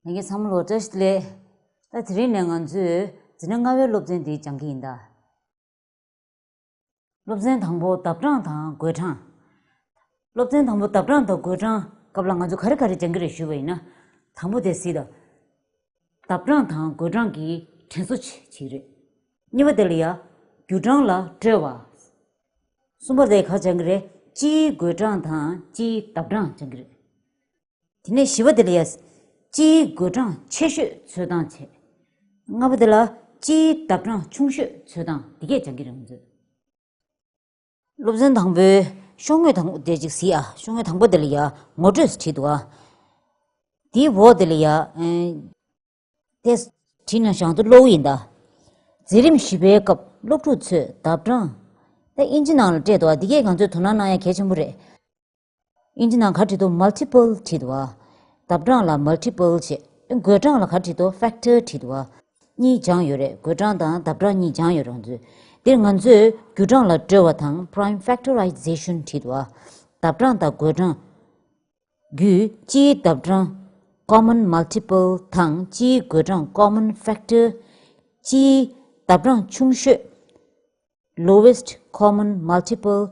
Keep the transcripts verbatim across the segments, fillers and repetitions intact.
ལྷན་རྒྱས་ཚང་མ་ལ་བཀྲ་ཤིས་བདེ་ལེགས། ད་དེ་རིང་ནས་ང་ཚོས་འཛིན་གྲྭ་ལྔ་པའི་སློབ་ཚན་འདི་སྦྱང་གི་ཡིན་ད། སློབ་ཚན་དང་པོ་ལྡབ་གྲངས་དང་བགོད་གྲངས། སློབ་ཚན་དང་པོ་ལྡབ་གྲངས་དང་བགོད་གྲངས་སྐབས་ལ་ང་ཚོ་ག་རེ་ག་རེ་སྦྱང་གི་རེད་ཞུས་པ་ཡིན་ན། དང་པོ་དེ་གཟིགས་དང་། ལྡབ་གྲངས་དང་བགོད་གྲངས་ཀྱི་དྲན་གསོ་བྱེད་ཀྱི་རེད། གཉིས་པ་དེ་ལ་ཡ། རྒྱུ་གྲངས་ལ་བཀྲོལ་བ། གསུམ་པ་དེ་ག་སྦྱང་གི་རེད། སྤྱིའི་བགོད་གྲངས་དང་སྤྱིའི་ལྡབ་གྲངས་སྦྱང་གི་རེད། དེ་ནས་བཞི་པ་དེ་ལ་ཡ། སྤྱིའི་བགོད་གྲངས་ཆེ་ཤོས་འཚོལ་སྟངས་བྱས། ལྔ་པ་དེ་ལ་སྤྱིའི་ལྡབ་གྲངས་ཆུང་ཤོས་འཚོལ་སྟངས་འདི་གས་སྦྱང་གི་རེད་ང་ཚོས། སློབ་ཚན་དང་པོའི་ཤོག་ངོས་དང་པོ་དེ་ཅིག་གཟིགས་ཨ། ཤོག་ངོས་དང་པོ་དེ་ལ་ཡ་ངོ་སྤྲོད་བྲིས་འདུག་ཨ། དེའི་འོག་དེ་ལ་ཡ། ཨེ། དེ་བྲིས་ན་ཞང་དུ་ཀློག་ཡིན་ད། འཛིན་རིམ་བཞི་པའི་སྐབས་སློབ་ཕྲུག་ཚོས་ལྡབ་གྲངས། ད་ཨིན་ཇི་ནང་ལ་སྤྲད་འདུག་ཨ། འདི་གས་ང་ཚོས་དོ་སྣང་གནང་ཡ་གལ་ཆེན་པོ་རེད། ཨིན་ཇི་ནང་ག་བྲིས་འདུག multiple་བྲིས་འདུག་ཨ། ལྡབ་གྲངས་ལ་multiple་བྱས། བགོད་གྲངས་ལ་ག་བྲིས་འདུག factor་བྲིས་འདུག་ཨ། གཉིས་སྦྱངས་ཡོད་རེད། བགོད་གྲངས་དང་ལྡབ་གྲངས་གཉིས་སྦྱངས་ཡོད་རེད་ང་ཚོས། འདིར་ང་ཚོས་རྒྱུ་གྲངས་ལ་བཀྲོལ་བ་དང་prime factorization་བྲིས་འདུག་ཨ། ལྡབ་གྲངས་དང་བགོད་གྲངས་བརྒྱུད་སྤྱིའི་ལྡབ་གྲངས་common multiple་དང་སྤྱིའི་བགོད་གྲངས་common factor། སྤྱིའི་ལྡབ་གྲངས་ཆུང་ཤོས་lowest common multiple།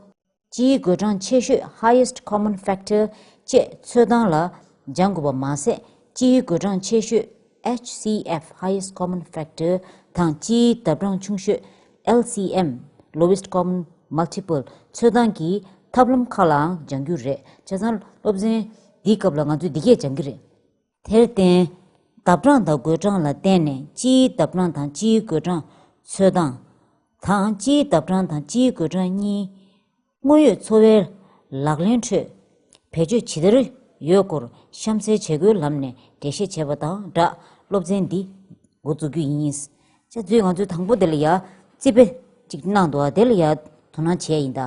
སྤྱིའི་བགོད་གྲངས་ཆེ་ཤོས་highest common factor་བཅས་འཚོལ་སྟངས་ལ་སྦྱང་དགོས་པ་མ་ཟད། སྤྱིའི་བགོད་གྲངས་ཆེ་ཤོས་H C F highest common factor་དང་སྤྱིའི་ལྡབ་གྲངས་ཆུང་ཤོས་L C M lowest common multiple་འཚོལ་སྟངས་ཀྱི་ཐབས་ལམ་ཁག་ལའང་སྦྱང་རྒྱུ་རེད། བྱས་ཙང་སློབ་ཚན་འདིའི་སྐབས་ལ་ང་ཚོས་འདི་གས་སྦྱང་གི་རེད། དེར་བརྟེན། ལྡབ་གྲངས་དང་བགོད་གྲངས་ལ་བརྟེན་ནས་སྤྱིའི་ལྡབ་གྲངས་དང་སྤྱིའི་བགོད་གྲངས་འཚོལ་སྟངས་དང་། སྤྱིའི་ལྡབ་གྲངས་དང་སྤྱིའི་བགོད་གྲངས་གཉིས་དངོས་ཡོད་འཚོ་བའི་ལག་ལེན་ཁྲོད་བེད་སྤྱོད་ཇི་ལྟར་ཡོད་སྐོར་གཤམ་གསལ་བྱེད་སྒོའི་ལམ་ནས་འགྲེལ་བཤད་བྱས་པ་དང་སྦྲགས་སློབ་ཚན་འདི་འགོ་འཛུགས་རྒྱུ་ཡིན། ཅེས་བརྗོད། ང་ཚོས་དང་པོ་དེ་ལ་ཡ་རྩིས་དཔེ་གཅིག་གནང་འདུག་ཨ། དེ་ལ་ཡ་དོ་སྣང་བྱས་ཡིན་ད།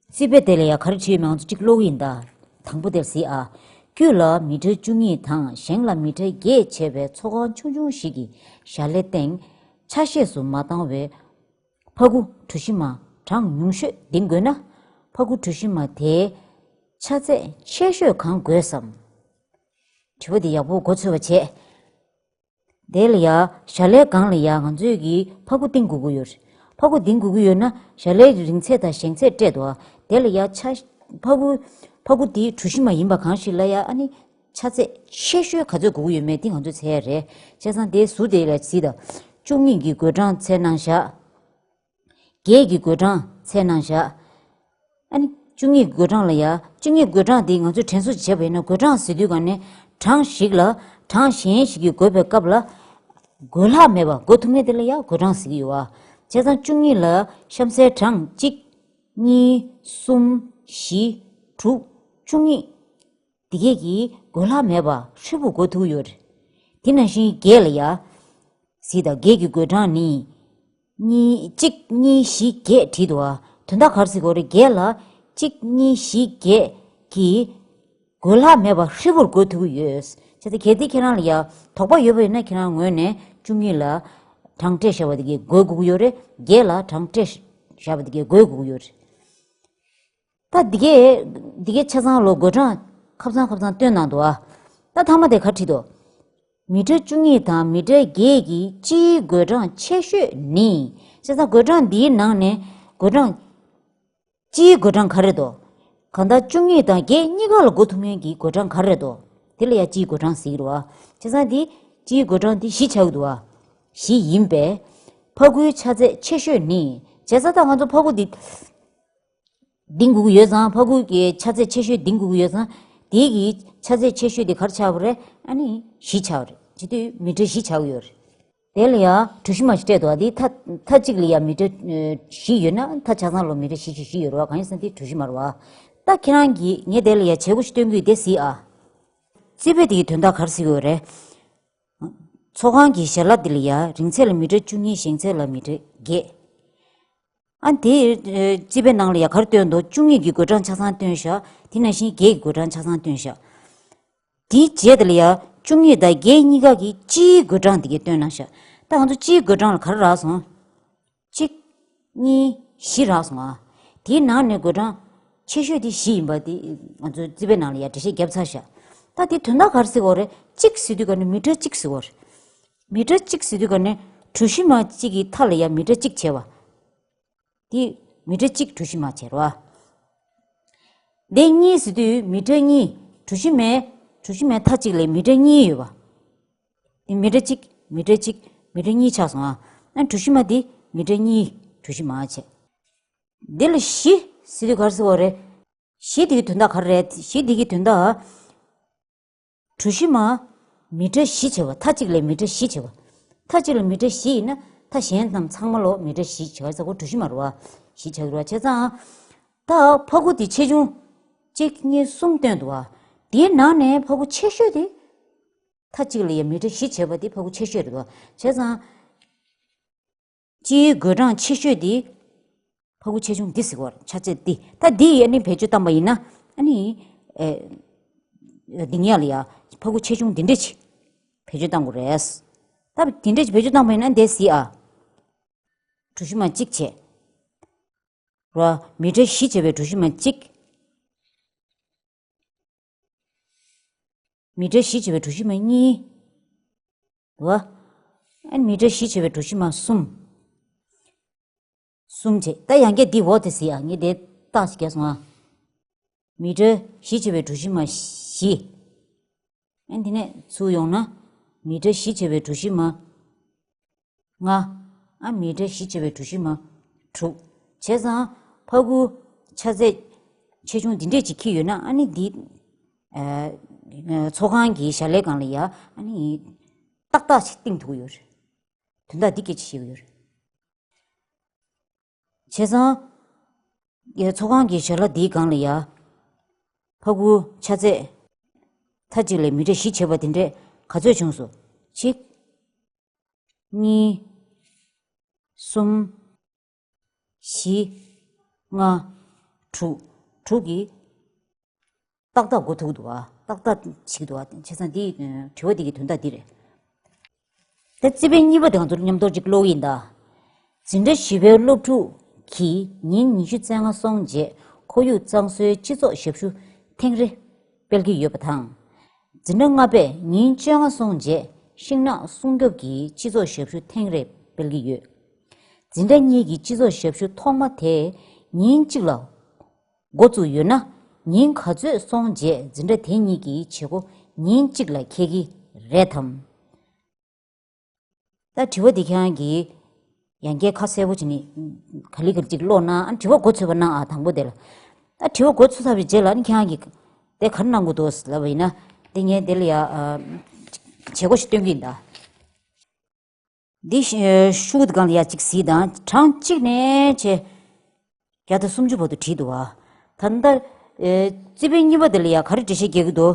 རྩིས་དཔེ་དེ་ལ་ཡ་ག་རེ་བྲིས་ཡོད་མེད་ང་ཚོ་གཅིག་ཀློག་གི་ཡིན་ད། དང་པོ་དེར་གཟིགས་ཨ། དཀྱུས་ལ་མི་ཊར་བཅུ་གཉིས་དང་ཞེང་ལ་མི་ཊར་བརྒྱད་བྱས་པའི་ཚོགས་ཁང་ཆུང་ཆུང་ཞིག་གི་གཞལ་ལའི་སྟེང་ཆ་ཤས་སུ་མ་བཏང་བའི་ཕ་གུ་གྲུ་བཞི་མ་གྲངས་ཉུང་ཤོས་འདིང་དགོས་ན། ཕ་གུ་གྲུ་བཞི་མ་དེའི་ཆ་ཚད་ཆེ་ཤོས་གང་དགོས་སམ། དྲི་བ་འདི་ཡག་པོ་མགོ་ཚོས་པ་བྱས། དེ་ལ་ཡ་གཞལ་ལའི་སྒང་ལ་ཡ་ང་ཚོས་ཀྱི་ཕ་གུ་བཏིང་དགོས་ཀྱི་ཡོད་རེད། ཕ་གུ་བཏིང་དགོས་ཀྱི་ཡོད་ན་གཞལ་ལའི་རིང་ཚད་དང་ཞེང་ཚད་སྤྲད་འདུག་ཨ། དེ་ལ་ཡ་ཆ་ཕ་གུ་ཕ་གུ་དེ་གྲུ་བཞི་མ་ཡིན་པ་གང་ཞིག་ལ་ཡ་ཨ་ནི་ཆ་ཚད་ཆེ་ཤོས་ག་ཚོད་དགོས་ཀྱི་ཡོད་མེད་དེ་ང་ཚོས་འཚོལ་ཡ་རེད། བྱས་ཙང་དེའི་ཟུར་དེ་ལ་གཟིགས་དང་། བཅུ་གཉིས་ཀྱི་བགོད་གྲངས་འཚོལ་གནང་བཞག་བརྒྱད་ཀྱི་བགོད་གྲངས་འཚོལ་གནང་བཞག་ཨ་ནི་བཅུ་གཉིས་བགོད་གྲངས་ལ་ཡ། བཅུ་གཉིས་བགོད་གྲངས་འདི་ང་ཚོས་དྲན་གསོ་བྱས་པ་ཡིན་ན་བགོད་གྲངས་ཟེར་དུས་ག་ནས་གྲངས་ཤིག་ལ་གྲངས་གཞན་ཞིག་གིས་བགོས་པའི་སྐབས་ལ། བགོད་ལྷག་མེད་པ་བགོ་ཐུབ་མཁན་དེ་ལ་ཡ་བགོད་གྲངས་ཟེར་གྱི་ཡོད་ཨ། བྱས་ཙང་བཅུ་གཉིས་ལ་གཤམ་གསལ་གྲངས་གཅིག་གཉིས། གསུམ། བཞི། དྲུག་བཅུ་གཉིས། འདི་གས་ཀྱིས་བགོད་ལྷག་མེད་པ་ཧྲིལ་པོ་བགོ་ཐུབ་ཀྱི་ཡོད་རེད། དེ་ནང་བཞིན་བརྒྱད་ལ་ཡ། གཟིགས་དང་། བརྒྱད་ཀྱི་བགོད་གྲངས་ནི། གཉིས། གཅིག་གཉིས། བཞི། བརྒྱད་བྲིས་འདུག་ཨ། དོན་དག་ག་རེ་ཟེར་དགོས་རེད། བརྒྱད་ལ་གཅིག་གཉིས། བཞི། བརྒྱད་ཀྱིས་བགོད་ལྷག་མེད་པ་ཧྲིལ་པོར་བགོ་ཐུབ་ཀྱི་ཡོད། བྱས་ཙང་གལ་ཏེ་ཁྱེད་རང་ལ་ཡ་དོགས་པ་ཡོད་པ་ཡིན་ན་ཁྱེད་རང་ངོས་ནས་བཅུ་གཉིས་ལ་གྲངས་སྤྲད་བཞག་པ་དེ་གས་བགོ་དགོས་ཀྱི་ཡོད་རེད། བརྒྱད་ལ་གྲངས་སྤྲད་བཞག་པ་དེ་གས་བགོ་དགོས་ཀྱི་ཡོད་རེད། ད་འདི་གས་འདི་གས་ཆ་ཚང་ལོ་བགོད་གྲངས་ཁ་སང་ཁ་སང་བཏོན་གནང་འདུག་ཨ། ད་མཐའ་མ་དེ་ག་བྲིས་འདུག་མི་ཊར་བཅུ་གཉིས་དང་མི་ཊར་བརྒྱད་ཀྱི་སྤྱིའི་བགོད་གྲངས་ཆེ་ཤོས་ནི། བྱས་ཙང་བགོད་གྲངས་འདིའི་ནང་ནས་བགོད་གྲངས། སྤྱིའི་བགོད་གྲངས་ག་རེ་འདུག་གང་ལྟར་བཅུ་གཉིས་དང་བརྒྱད་གཉིས་ཀ་ལ་བགོ་ཐུབ་མཁན་གྱི་བགོད་གྲངས་ག་རེ་འདུག་དེ་ལ་ཡ་སྤྱིའི་བགོད་གྲངས་ཟེར་གྱི་རེད་བ། བྱས་ཙང་འདི་སྤྱིའི་བགོད་གྲངས་འདི་བཞི་ཆགས་ཀྱི་འདུག་བ། བཞི་ཡིན་པས། ཕ་གུའི་ཆ་ཚད་ཆེ་ཤོས་ནི། བྱས་ཙང་ད་ང་ཚོ་ཕ་གུ་འདི། འདིང་དགོས་ཀྱི་ཡོད་ཙང་། ཕ་གུ་གི་ཆ་ཚད་ཆེ་ཤོས་འདིང་དགོས་ཀྱི་ཡོད་ཙང་། དེ་གི་ཆ་ཚད་ཆེ་ཤོས་དེ་ག་རེ་ཆགས་པ་རེད། ཨ་ནི་བཞི་ཆགས་པ་རེད། བྱེད་དུས་མི་ཊར་བཞི་ཆགས་ཀྱི་ཡོད་རེད། དེ་ལ་ཡང་གྲུ་བཞི་མ་ཞིག་སྤྲད་འདུག་བ། དེ་མཐའ་མཐའ་གཅིག་ལ་ཡང་མི་ཊར་ཨ་བཞི་ཡོད་ན། མཐའ་ཆ་ཚང་ལ་མི་ཊར་བཞི་བཞི་བཞི་ཡོད་རེད་བ། གང་ཡིན་ཟེར་ན་དེ་གྲུ་བཞི་མ་རེད་བ། ད་ཁྱེད་རང་གིས་ངས་དེ་ལ་ཡང་བྱེད་སྒོ་ཞིག་སྟོན་གྱི་ཡོད། དེ་གཟིགས་ཨ། རྩིས་དཔེ་དེ་གི་དོན་དག་ག་རེ་ཟེར་གྱི་ཡོད་རེད། ཚོགས་ཁང་གི་ཞལ་ལག་འདི་ལ་ཡ་རིང་ཚད་ལ་མི་ཊར་བཅུ་གཉིས། ཞེང་ཚད་ལ་མི་ཊར་བརྒྱད། ཨ། དེ་ཨ་རྩིས་དཔེ་ནང་ལ་ཡ་ག་རེ་བཏོན་འདུག་བཅུ་གཉིས་ཀྱི་བགོད་གྲངས་ཆ་ཚང་བཏོན་བཞག་དེ་ནང་བཞིན་བརྒྱད་ཀྱི་བགོད་གྲངས་ཆ་ཚང་བཏོན་བཞག་དེའི་རྗེས་དེ་ལ་ཡ་བཅུ་གཉིས་དང་བརྒྱད་གཉིས་ཀ་གི་སྤྱིའི་བགོད་གྲངས་དེ་གས་བཏོན་གནང་བཞག་ད་ང་ཚོ་སྤྱིའི་བགོད་གྲངས་ལ་ག་རེ་རག་སོང་། གཅིག་གཉིས། བཞི་རག་སོང་ཨ། དེའི་ནང་ནས་བགོད་གྲངས་ཆེ་ཤོས་དེ་བཞི་ཡིན་པ་དེ་ང་ཚོའི་རྩིས་དཔེ་ནང་ལ་ཡ་འགྲེལ་བཤད་བརྒྱབ་ཚར་བཞག་ད་དེ་དོན་དག་ག་རེ་ཟེར་གྱི་ཡོད་རེད། གཅིག་ཟེར་དུས་ག་ནས་མི་ཊར་གཅིག་ཟེར་གྱི་ཡོད་རེད། མི་ཊར་གཅིག་ཟེར་དུས་ག་ནས་གྲུ་བཞི་མ་གཅིག་གི་མཐའ་ལ་ཡ་མི་ཊར་གཅིག་བྱས་པ། དེ་མི་ཊར་གཅིག་གྲུ་བཞི་མ་བྱས་རེད་བ། དེ་གཉིས་ཟེར་དུས་མི་ཊར་གཉིས། གྲུ་བཞི་མའི་གྲུ་བཞི་མའི་མཐའ་གཅིག་ལ་མི་ཊར་གཉིས་ཡོད་པ། དེ་མི་ཊར་གཅིག་མི་ཊར་གཅིག་མི་ཊར་གཉིས་ཆགས་སོང་ཨ། ཨ་གྲུ་བཞི་མ་དེ་མི་ཊར་གཉིས་གྲུ་བཞི་མ་བྱས། དེ་ལ་བཞི་ཟེར་དུས་ག་རེ་ཟེར་བ་རེད། བཞི་དེ་གི་དོན་དག་ག་རེ་རེད། བཞི་དེ་གི་དོན་དག་གྲུ་བཞི་མ་མི་ཊར་བཞི་བྱས་པ། མཐའ་གཅིག་ལ་མི་ཊར་བཞི་བྱས་པ། མཐའ་གཅིག་ལ་མི་ཊར་བཞི་ཡིན་ན་མཐའ་གཞན་རྣམས་ཚང་མ་ལོ་མི་ཊར་བཞི་བྱས་པ་ཟེར་གོ། གྲུ་བཞི་མ་རེད་བ། བཞི་ཆགས་ཀྱི་རེད་བ། བྱས་ཙང་། ད་ཕ་གུ་དེ་ཆེ་ཆུང་གཅིག་གཉིས་གསུམ་བཏོན་འདུག་བ། དེའི་ནང་ནས་ཕ་གུ་ཆེ་ཤོས་དེ། མཐའ་གཅིག་ལ་ཡ་མི་ཊར་བཞི་བྱས་པ་དེ་ཕ་གུ་ཆེ་ཤོས་རེད་བ། བྱས་ཙང་། སྤྱིའི་བགོད་གྲངས་ཆེ་ཤོས་དེ། ཕ་གུ་ཆེ་ཆུང་འདི་ཟེར་བ་ཆ་ཚད་འདི། ད་འདི་ཡི་ཨ་ནི་བེད་སྤྱོད་བཏང་པ་ཡིན་ན་ཨ་ནི། ཨེ། འདི་ཉག་ལ་ཡ་ཕ་གུ་ཆེ་ཆུང་འདི་འདྲས་ཅིག་བེད་སྤྱོད་བཏང་དགོས་རེད། ད་འདི་འདྲས་ཅིག་བེད་སྤྱོད་བཏང་པ་ཡིན་ན་འདི་ཟེར་ཨ། གྲུ་བཞི་མ་གཅིག་བྱས། ར། མི་ཊར་བཞི་བྱས་པའི་གྲུ་བཞི་མ་གཅིག་མི་ཊར་བཞི་བྱས་པའི་གྲུ་བཞི་མ་གཉིས། ར། ཨ་ནི་མི་ཊར་བཞི་བྱས་པའི་གྲུ་བཞི་མ་གསུམ། གསུམ་བྱས། ད་ཡང་བསྐྱར་འདི་འོག་དེ་ཟེར་ཡ། ངས་དེ་རྟགས་ཤིག་བརྒྱབ་སོང་ཨ། མི་ཊར་བཞི་བྱས་པའི་གྲུ་བཞི་མ་བཞི། ཨ་ནི་དེ་ནས་ཚུར་ཡོང་ན། མི་ཊར་བཞི་བྱས་པའི་གྲུ་བཞི་མ་ལྔ། ཨ་མི་ཊར་བཞི་བྱས་པའི་གྲུ་བཞི་མ་དྲུག་བྱས་ཙང་ཕ་གུ་ཆ་ཚད་ཆེ་ཆུང་འདི་འདྲས་ཅིག་འཁྱེར་ཡོད་ན་ཨ་ནི་འདི། ཨ། ཚོགས་ཁང་གི་ཞལ་ལས་སྒང་ལ་ཡ་ཨ་ནི་ཏག་ཏག་ཅིག་བཏིང་ཐུབ་ཀྱི་ཡོད་རེད། དོན་དག་འདི་སྐད་ཆ་བཤད་ཀྱི་ཡོད་རེད། བྱས་ཙང་། ཡ་ཚོགས་ཁང་གི་ཞལ་ལག་འདིའི་སྒང་ལ་ཡ། ཕ་གུ་ཆ་ཚད། མཐའ་གཅིག་ལ་མི་ཊར་བཞི་བྱས་པ་དེ་འདྲས་ག་ཚོད་བྱུང་སོང་། གཅིག་གཉིས། གསུམ། བཞི། ལྔ། དྲུག་དྲུག་གི། ཏག་ཏག་འགོ་ཐུག་འདུག་ཨ། ཏག་ཏག་བྱེད་ཀྱི་འདུག་ཨ། བྱས་ཙང་འདི། དྲི་བ་འདི་གི་དོན་དག་འདི་རེད། དེ་རྩིས་དཔེ་གཉིས་པ་དེ་ང་ཚོར་མཉམ་དུ་ཅིག་ཀློག་གི་ཡིན་ད། འཛིན་གྲྭ་བཞི་པའི་སློབ་ཕྲུག་གིས་ཉིན་ཉི་ཤུ་རྩ་ལྔ་སོང་རྗེས་ཁོར་ཡུག་གཙང་བཟོའི་སྤྱི་ཚོགས་ཞབས་ཞུ་ཐེངས་རེ་སྤེལ་གྱི་ཡོད་པ་དང་། འཛིན་གྲྭ་ལྔ་པས་ཉིན་བཅོ་ལྔ་སོང་རྗེས་ཤིང་ནགས་སྲུང་སྐྱོབ་ཀྱི་སྤྱི་ཚོགས་ཞབས་ཞུ་ཐེངས་རེ་སྤེལ་གྱི་ཡོད། འཛིན་གྲྭ་གཉིས་ཀྱི་སྤྱི་ཚོགས་ཞབས་ཞུ་ཐོག་མ་དེ་ཉིན་གཅིག་ལ་འགོ་བཙུགས་ཡོད་ན། ཉིན་ག་ཚོད་སོང་རྗེས་འཛིན་གྲྭ་དེ་གཉིས་ཀྱི་བྱེད་སྒོ་ཉིན་གཅིག་ལ་འཁེལ་གྱི་རེད་དམ། ད་དྲི་བ་འདི་ཁྱེད་རང་གིས་ཡང་བསྐྱར་ཁ་གསལ་པོ་བྱས་ནས་ག་ལེ་ག་ལེ་ཅིག་ཀློག་ན། ཨ་དྲི་བ་མགོ་ཚོས་པ་གནང་ཨ། དང་པོ་དེ་ལ། ད་དྲི་བ་མགོ་ཚོས་ཚར་བའི་རྗེས་ལ་ནི་ཁྱེད་རང་གིས་དེ་ག་རེ་གནང་དགོས་འདུག་ལབ་པ་ཡིན་ན། དེ་ངས་དེ་ལ་ཡ། ཨ། བྱེད་སྒོ་ཞིག་སྟོན་གྱི་ཡིན་ད། འདི་ཤ་ཤུ་གུ་དེ་སྒང་ལ་ཡ་གཅིག་གཟིགས་དང་། གྲངས་གཅིག་ནས་བྱས། བརྒྱ་དང་སུམ་ཅུ་བར་དུ་བྲིས་འདུག་བ། ད་ལྟ། ཨེ། རྩིས་དཔེ་གཉིས་པ་དེ་ལ་ཡ་ག་རེ་འགྲེལ་བཤད་རྒྱག་གི་འདུག་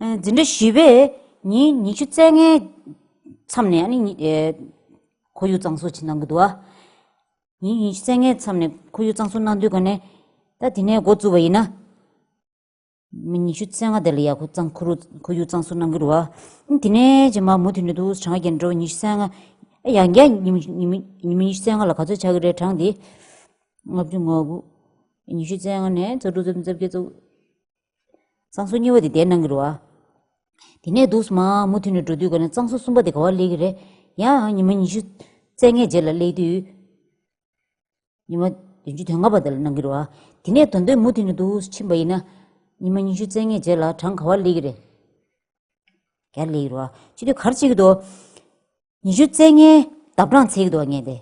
ཨེ། འཛིན་གྲྭ་བཞི་པས་ཉིན་ཉི་ཤུ་རྩ་ལྔའི་མཚམས་ནས་ཨ་ནི། ཨེ། ཁོར་ཡུག་གཙང་བཟོ་ཅིག་གནང་གི་འདུག་བ། ཉིན་ཉི་ཤུ་རྩ་ལྔའི་མཚམས་ནས་ཁོར་ཡུག་གཙང་བཟོ་གནང་དུས་ག་ནས། ད་དེ་ནས་འགོ་བཙུགས་པ་ཡིན་ན། མི་ཉི་ཤུ་རྩ་ལྔ་དེ་ལ་ཡ་ཁོ་གཙང་ཁོ་རུ་ཁོར་ཡུག་གཙང་བཟོ་གནང་གི་རེད་བ། དེ་ནས་རྗེས་མ་མུ་མཐུད་ནས་འདུག་གྲངས་རྒྱག་འགྲོ་བ་ཉི་ཤུ་རྩ་ལྔ། ཡང་བསྐྱར་ཉི་མ་ཉི་མ་ཉི་མ་ཉི་ཤུ་རྩ་ལྔ་ལ་ག་ཚོད་ཆགས་ཀྱི་རེད། གྲངས་དེ། ལྔ་བཅུ་ང་དགུ། ཉི་ཤུ་རྩ་ལྔ་ནས་རྩ་དྲུག་རྩ་བདུན་རྩ་བརྒྱད་རྩ། གཙང་བཟོ་གཉིས་པ་དེ་དེ་གནང་གི་རེད་བ། དེ་ནས་འདུག་སེ་མུ་མཐུད་ནས་འགྲོ་དུས་ག་ནས་གཙང་བཟོ་གསུམ་པ་དེ་ག་པར་སླེབས་ཀྱི་རེད། ཡང་ཉི་མ་ཉི་ཤུ་རྩ་ལྔའི་རྗེས་ལ་སླེབས་དུས། ཉི་མ་བདུན་ཅུ་དོན་ལྔ་པ་དེ་ལ་གནང་གི་རེད་བ། དེ་ནས་དོན་དོན་མུ་མཐུད་ནས་འདུག་སེ་ཕྱིན་པ་ཡིན་ན། ཉི་མ་ཉི་ཤུ་རྩ་ལྔའི་རྗེས་ལ་གྲངས་ག་པར་སླེབས་ཀྱི་རེད། བརྒྱ་སླེབས་ཀྱི་རེད་བ། བྱེད་དུས་ག་རེ་བྱེད་ཀྱི་འདུག་ཉི་ཤུ་རྩ་ལྔའི་ལྡབ་གྲངས་འཚོལ་གྱི་འདུག་བ་ངས་དེ།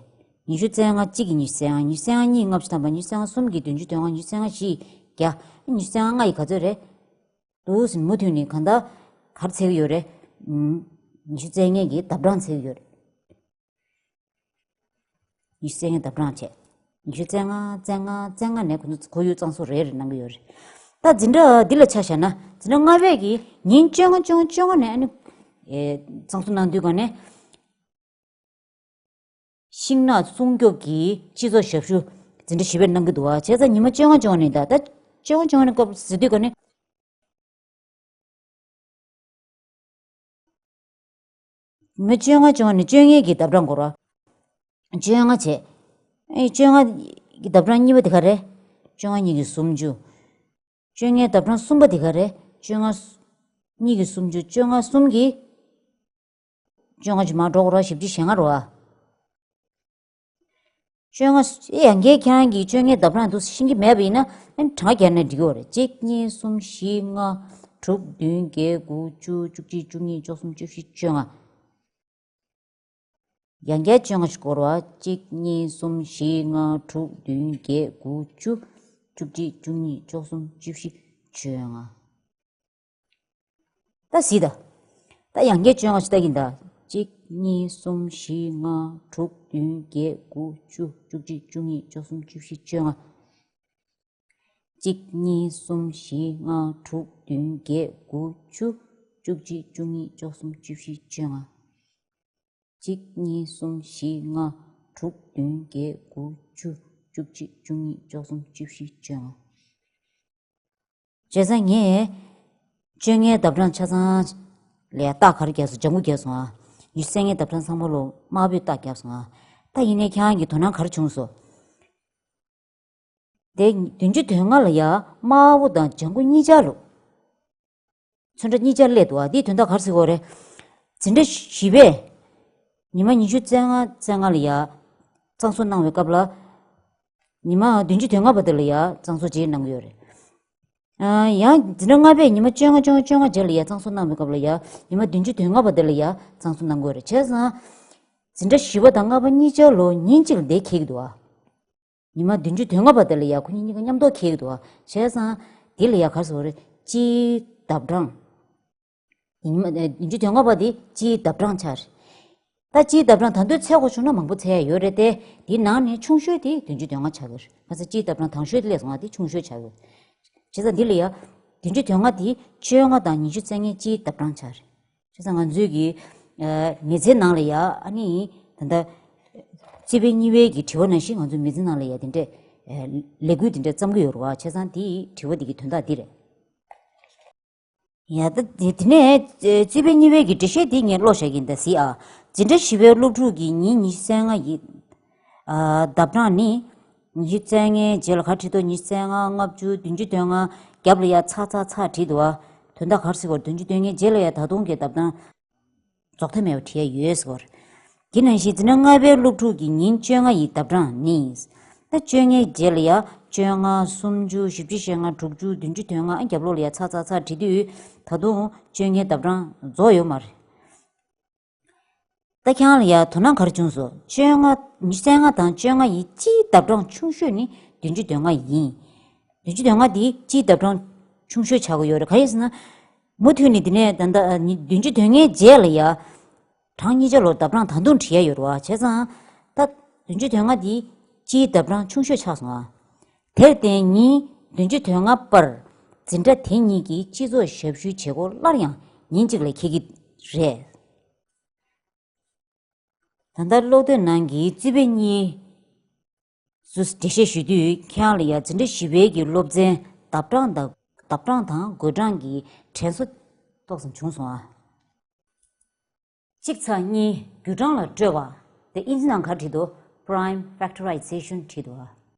ཉི་ཤུ་རྩ་ལྔ་གཅིག་གིས་ཉི་ཤུ་རྩ་ལྔ། ཉི་ཤུ་རྩ་ལྔ་གཉིས་ལྔ་བཅུ་ཐམ་པ། ཉི་ཤུ་རྩ་ལྔ་གསུམ་གྱིས་བདུན་ཅུ་དོན་ལྔ། ཉི་ཤུ་རྩ་ལྔ་བཞི་བརྒྱ། ཉི་ཤུ་རྩ་ལྔ་ལྔ་ཡིས་ག་ཚོད་རེད། འདུག་སེ་མུ་མཐུད་ནས་གང་ལྟར་ག་རེ་འཚོལ་གྱི་ཡོད་རེད། ཉི་ཤུ་རྩ་ལྔའི་གི་ལྡབ་གྲངས་འཚོལ་གྱི་ཡོད་རེད། ཉི་ཤུ་རྩ་ལྔའི་ལྡབ་གྲངས་བྱས། ཉི་ཤུ་རྩ་ལྔ་རྩ་ལྔ་རྩ་ལྔ་ནས་ཁོ་ཚོ་ཁོར་ཡུག་གཙང་བཟོ་རེ་རེ་གནང་གི་ཡོད་རེད། ད་འཛིན་གྲྭ་འདི་ལ་ཆ་བཞག་ན། འཛིན་གྲྭ་ལྔ་པས་ཀྱིས་ཉིན་བཅོ་ལྔ་བཅོ་ལྔ་བཅོ་ལྔ་ནས་ཨ་ནི། ཨེ། གཙང་བཟོ་གནང་དུས་ག་ནས། ཤིང་ནགས་སྲུང་སྐྱོབ་ཀྱི་སྤྱི་ཚོགས་ཞབས་ཞུ་འཛིན་གྲྭ་བཞི་པས་གནང་གི་འདུག་བ། བྱས་ཙང་ཉི་མ་བཅོ་ལྔ་བཅོ་ལྔ་ནས། ད་ད་བཅོ་ལྔ་བཅོ་ལྔ་ནས་སྐབས་ཟེར་དུས་ག་ནས། མི་བཅོ་ལྔ་བཅོ་ལྔ་ནས་བཅོ་ལྔའི་གི་ལྡབ་གྲངས་འགོར་བ། བཅོ་ལྔ་བྱས། ཨེ། བཅོ་ལྔ་གི་ལྡབ་གྲངས་གཉིས་པ་དེ་ག་རེ། བཅོ་ལྔ་གཉིས་ཀྱིས་སུམ་ཅུ། བཅོ་ལྔའི་ལྡབ་གྲངས་གསུམ་པ་དེ་ག་རེ། བཅོ་ལྔ་སུ། གཉིས་ཀྱི་སུམ་ཅུ། བཅོ་ལྔ། གསུམ་གྱི་བཅོ་ལྔ་ཅིག་མར་འགྲོ་དགོས་ར། བཞི་བཅུ་ཞེ་ལྔ་རེད་བ། བཅོ་ལྔ། ཡང་བསྐྱར་ཁྱེད་རང་གིས་བཅོ་ལྔའི་ལྡབ་གྲངས་འདུག་ཤེས་ཀྱི་མེད་པ་ཡིན་ན་ཨ་ནི་གྲངས་ཀ་རྒྱག་ན་འགྲིག་གི་རེད། གཅིག་གཉིས། གསུམ། བཞི། ལྔ། དྲུག་བདུན། བརྒྱད། དགུ། བཅུ། བཅུ་གཅིག། བཅུ་གཉིས། བཅུ་གསུམ། བཅུ་བཞི། བཅོ་ལྔ། ཡང་བསྐྱར་བཅོ་ལྔ་ཞིག་འགོར་བ། གཅིག་གཉིས། གསུམ། བཞི། ལྔ། དྲུག་བདུན། བརྒྱད། དགུ། བཅུ། བཅུ་གཅིག། བཅུ་གཉིས། བཅུ་གསུམ། བཅུ་བཞི། བཅོ་ལྔ། ད་གཟིགས་དང་། ད་ཡང་བསྐྱར་བཅོ་ལྔ་ཞིག་ལྟ་གིན་ད། གཅིག་གཉིས། གསུམ། བཞི། ལྔ། དྲུག་བདུན། བརྒྱད། དགུ། བཅུ། བཅུ་གཅིག། བཅུ་གཉིས། བཅུ་གསུམ། བཅུ་བཞི། བཅོ་ལྔ། གཅིག་གཉིས། གསུམ། བཞི། ལྔ། དྲུག་བདུན། བརྒྱད། དགུ། བཅུ། བཅུ་གཅིག། བཅུ་གཉིས། བཅུ་གསུམ། བཅུ་བཞི། བཅོ་ལྔ། གཅིག་གཉིས། གསུམ། བཞི། ལྔ། དྲུག་བདུན། བརྒྱད། དགུ། བཅུ། བཅུ་གཅིག། བཅུ་གཉིས། བཅུ་གསུམ། བཅུ་བཞི། བཅོ་ལྔ། བྱས་ཙང་ངས་བཅོ་ལྔའི་ལྡབ་གྲངས་ཆ་ཚང་ལ་རྟགས་ག་རེ་བརྒྱབ་སོང་། ལྗང་གུ་བརྒྱབ་སོང་ཨ། ཉི་ཤུ་རྩ་ལྔའི་ལྡབ་གྲངས་ཚང་མ་ལོ་དམར་པོའི་རྟགས་བརྒྱབ་སོང་ཨ། ད་ཡིན་ནའི་ཁྱེད་རང་གི་དོ་སྣང་ག་རེ་བྱུང་སོང་། དེ་བདུན་ཅུ་དོན་ལྔ་ལ་ཡ་དམར་པོ་དང་ལྗང་གུ་གཉིས་ཆར་ལོ། ཚོན་ཁྲ་གཉིས་ཆར་སླེབས་འདུག་ཨ། དེའི་དོན་དག་ག་རེ་ཟེར་དགོས་རེད། འཛིན་གྲྭ་བཞི་པས་ཉི་མ་ཉི་ཤུ་རྩ་ལྔ་རྩ་ལྔ་ལ་ཡ་གཙང་བཟོ་གནང་བའི་སྐབས་ལ། ཉི་མ་བདུན་ཅུ་དོན་ལྔ་བར་དུ་ལ་ཡ་གཙང་བཟོ་བྱེད་གནང་གི་ཡོད་རེད། ཨ། ཡང་འཛིན་གྲྭ་ལྔ་པས་ཉི་མ་བཅོ་ལྔ་བཅོ་ལྔ་བཅོ་ལྔ་རྗེས་ལ་ཡ་གཙང་བཟོ་གནང་བའི་སྐབས་ལ་ཡ་ཉི་མ་བདུན་ཅུ་དོན་ལྔ་བར་དུ་ལ་ཡ་གཙང་བཟོ་གནང་དགོས་རེད། བྱས་ཙང་། འཛིན་གྲྭ་བཞི་པ་དང་ལྔ་པ་གཉིས་ཆར་ལོ་ཉིན་གཅིག་ལ་དེ་འཁེལ་གྱི་འདུག་ཨ། ཉི་མ་བདུན་ཅུ་དོན་ལྔ་བར་དུ་ལ་ཡ་ཁོ་གཉིས་གཉིས་ཀ་མཉམ་དུ་འཁེལ་གྱི་འདུག་ཨ། བྱས་ཙང་། དེ་ལ་ཡ་ག་རེ་ཟེར་དགོས་རེད། སྤྱིའི་ལྡབ་གྲངས། ཉི་མ་བདུན་ཅུ་དོན་ལྔ་བར་དེ་སྤྱིའི་ལྡབ་གྲངས་ཆགས་རེད། ད་སྤྱིའི་ལྡབ་གྲངས་ད་དུང་འཚོལ་དགོས་བྱུང་ན་མང་པོ་འཚོལ་ཡ་ཡོད་རེད་དེ། དེའི་ནང་ནས་ཆུང་ཤོས་དེ་བདུན་ཅུ་དོན་ལྔ་ཆགས་ཀྱི་རེད། ང་ཚོ་སྤྱིའི་ལྡབ་གྲངས་དང་ཤོས་དེ་སླེབས་སོང་ང་། དེ་ཆུང་ཤོས་ཆགས་ཀྱི་རེད། བྱས་ཙང་འདི་ལ་ཡ། བདུན་ཅུ་དོན་ལྔ་དེ་བཅོ་ལྔ་དང་ཉི་ཤུ་རྩ་ལྔའི་སྤྱིའི་ལྡབ་གྲངས་ཆགས་རེད། བྱས་ཙང་ང་ཚོའི་གི། ཨ། མི་ཚེའི་ནང་ལ་ཡ་ཨ་ནི། ད་ལྟ། རྩིས་དཔེ་གཉིས་པའི་གི་དྲི་བ་ནང་བཞིན་ང་ཚོའི་མི་ཚེའི་ནང་ལ་ཡ་དེ་འདྲས། ཨ། ལས་འགུལ་དེ་འདྲས་བརྩམ་གི་ཡོད་རེད་བ། བྱས་ཙང་དེའི་དྲི་བ་དེ་གི་དོན་དག་འདི་རེད། ཡ། ད་དེ་དེ་ནས་རྩིས་དཔེ་གཉིས་པའི་གི་འགྲེལ་བཤད་དེ་ངས་ཀློག་བཞག་གི་ཡིན། ད་གཟིགས་ཨ། འཛིན་གྲྭ་བཞི་པའི་སློབ་ཕྲུག་གི་ཉིན་ཉི་ཤུ་རྩ་ལྔ་ཡི། ཨ། ལྡབ་གྲངས་ནི། ཉི་ཤུ་རྩ་ལྔའི་རྗེས་ལ་ག་བྲིས་འདུག་ཉི་ཤུ་རྩ་ལྔ། ལྔ་བཅུ། བདུན་ཅུ་དོན་ལྔ། རྒྱབ་ལ་ཡ་ཚ་ཚ་ཚ་བྲིས་འདུག་ཨ། དོན་དག་ག་རེ་ཟེར་བར་བདུན་ཅུ་དོན་ལྔའི་རྗེས་ལ་ཡ་ད་དུང་གི་ལྡབ་གྲངས་རྫོགས་མཐའ་མེད་པ་བྲིས་ཡ་ཡོད་ཟེར་བར། དེ་ནང་བཞིན་འཛིན་གྲྭ་ལྔ་པའི་སློབ་ཕྲུག་གི་ཉིན་བཅོ་ལྔ་ཡི་ལྡབ་གྲངས་ནི། ད་བཅོ་ལྔའི་རྗེས་ལ་ཡ་བཅོ་ལྔ། སུམ་ཅུ། བཞི་བཅུ་ཞེ་ལྔ། དྲུག་ཅུ། བདུན་ཅུ་དོན་ལྔ། ཨ། རྒྱབ་ལོགས་ལ་ཡ་ཚ་ཚ་ཚ་བྲིས་དུས་ད་དུང་བཅོ་ལྔའི་ལྡབ་གྲངས་རྫོགས་ཡོད་མ་རེད། ད་ཁྱེད་རང་ལ་ཡ་དོ་སྣང་ག་རེ་བྱུང་སོང་། བཅོ་ལྔ། ཉི་ཤུ་རྩ་ལྔ་དང་བཅོ་ལྔ་ཡི་སྤྱིའི་ལྡབ་གྲངས་ཆུང་ཤོས་ནི་བདུན་ཅུ་དོན་ལྔ་ཡིན། བདུན་ཅུ་དོན་ལྔ་དེ་སྤྱིའི་ལྡབ་གྲངས་ཆུང་ཤོས་ཆགས་ཀྱི་ཡོད་རེད། ག་རེ་ཟེར་ན། མུ་མཐུད་ནས་དེ་ནས་ད་ལྟ་ཉི་བདུན་ཅུ་དོན་ལྔའི་རྗེས་ལ་ཡ། གྲངས་གཉིས་ཆ་ལོ་ལྡབ་གྲངས་ད་དུང་བྲིས་ཡ་ཡོད་རེད་བ། བྱས་ཙང་། ད་བདུན་ཅུ་དོན་ལྔ་དེ་སྤྱིའི་ལྡབ་གྲངས་ཆུང་ཤོས་ཆགས་སོང་ཨ། དེར་བརྟེན་ཉིན་བདུན་ཅུ་དོན་ལྔ་པར་འཛིན་གྲྭ་དེ་གཉིས་ཀྱི་སྤྱི་ཚོགས་ཞབས་ཞུའི་བྱེད་སྒོ་སླར་ཡང་ཉིན་གཅིག་ལ་འཁེལ་གྱི་རེད། ད་ལྟ་ཀློག་འདོན་ནང་གི་རྩིས་དཔེ་གཉིས་སུ་འགྲེལ་བཤད་ཞུ་དུས་ཁྱེད་རང་ལ་ཡ་འཛིན་གྲྭ་བཞི་པའི་གི་སློབ་ཚན་ལྡབ་གྲངས་དང་ལྡབ་གྲངས་དང་བགོད་གྲངས་ཀྱི་དྲན་གསོ་ཏོག་ཙམ་བྱུང་སོང་ཨ། གཅིག་ཚེག་གཉིས་བརྒྱུད་གྲངས་ལ་སྤྲོད་པ། དེ་ཨིན་ཇི་ནང་ག་བྲིས་འདུག Prime factorization བྲིས་འདུག་ཨ།